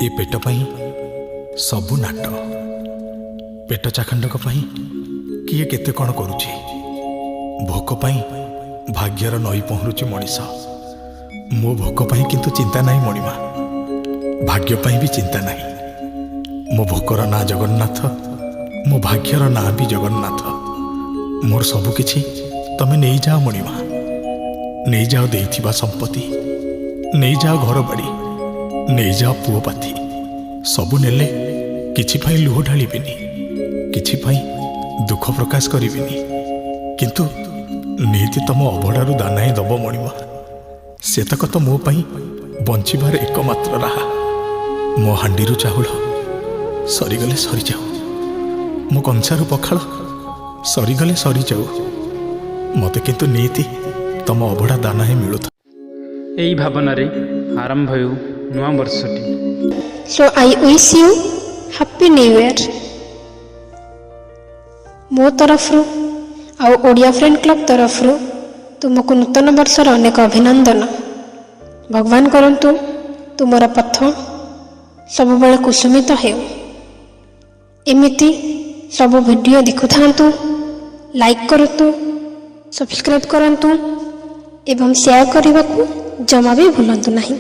ଏ ପେଟ ପାଇଁ ସବୁ ନାଟ। ପେଟ ଚାଖଣ୍ଡକ ପାଇଁ କିଏ କେତେ କ'ଣ କରୁଛି। ଭୋକ ପାଇଁ ଭାଗ୍ୟର ନଈ ପହଁରୁଛି ମଣିଷ। ମୋ ଭୋକ ପାଇଁ କିନ୍ତୁ ଚିନ୍ତା ନାହିଁ ମଣିମା, ଭାଗ୍ୟ ପାଇଁ ବି ଚିନ୍ତା ନାହିଁ। ମୋ ଭୋକର ନାଁ ଜଗନ୍ନାଥ, ମୋ ଭାଗ୍ୟର ନାଁ ବି ଜଗନ୍ନାଥ। ମୋର ସବୁ କିଛି ତମେ ନେଇଯାଅ ମଣିମା, ନେଇଯାଅ ଦେଇଥିବା ସମ୍ପତ୍ତି, ନେଇଯାଅ ଘରବାଡ଼ି, ନେଇଯାଅ ପୁଅ ପାଥି। ସବୁ ନେଲେ କିଛି ପାଇଁ ଲୁହ ଢାଳିବିନି, କିଛି ପାଇଁ ଦୁଃଖ ପ୍ରକାଶ କରିବିନି, କିନ୍ତୁ ନିତି ତମ ଅବଢ଼ାରୁ ଦାନା ହିଁ ଦବ ମଣିମା। ସେତକ ତ ମୋ ପାଇଁ ବଞ୍ଚିବାର ଏକମାତ୍ର ରାହା। ମୋ ହାଣ୍ଡିରୁ ଚାଉଳ ସରିଗଲେ ସରିଯାଉ, ମୋ କଂସାରୁ ପଖାଳ ସରିଗଲେ ସରିଯାଉ, ମୋତେ କିନ୍ତୁ ନିତି ତମ ଅବଢ଼ା ଦାନା ହିଁ ମିଳୁଥାଉ। ଏଇ ଭାବନାରେ ଆରମ୍ଭ ହେଉ ନୂଆ ବର୍ଷଟି। So I wish you Happy New Year. ମୋ ତରଫରୁ ଆଉ ଓଡ଼ିଆ ଫ୍ରେଣ୍ଡ କ୍ଲବ୍ ତରଫରୁ ତୁମକୁ ନୂତନ ବର୍ଷର ଅନେକ ଅଭିନନ୍ଦନ। ଭଗବାନ କରନ୍ତୁ ତୁମର ପଥ ସବୁବେଳେ କୁସୁମିତ ହେଉ। ଏମିତି ସବୁ ଭିଡ଼ିଓ ଦେଖୁଥାନ୍ତୁ, ଲାଇକ୍ କରନ୍ତୁ, ସବସ୍କ୍ରାଇବ୍ କରନ୍ତୁ ଏବଂ ସେୟାର କରିବାକୁ ଜମା ବି ଭୁଲନ୍ତୁ ନାହିଁ।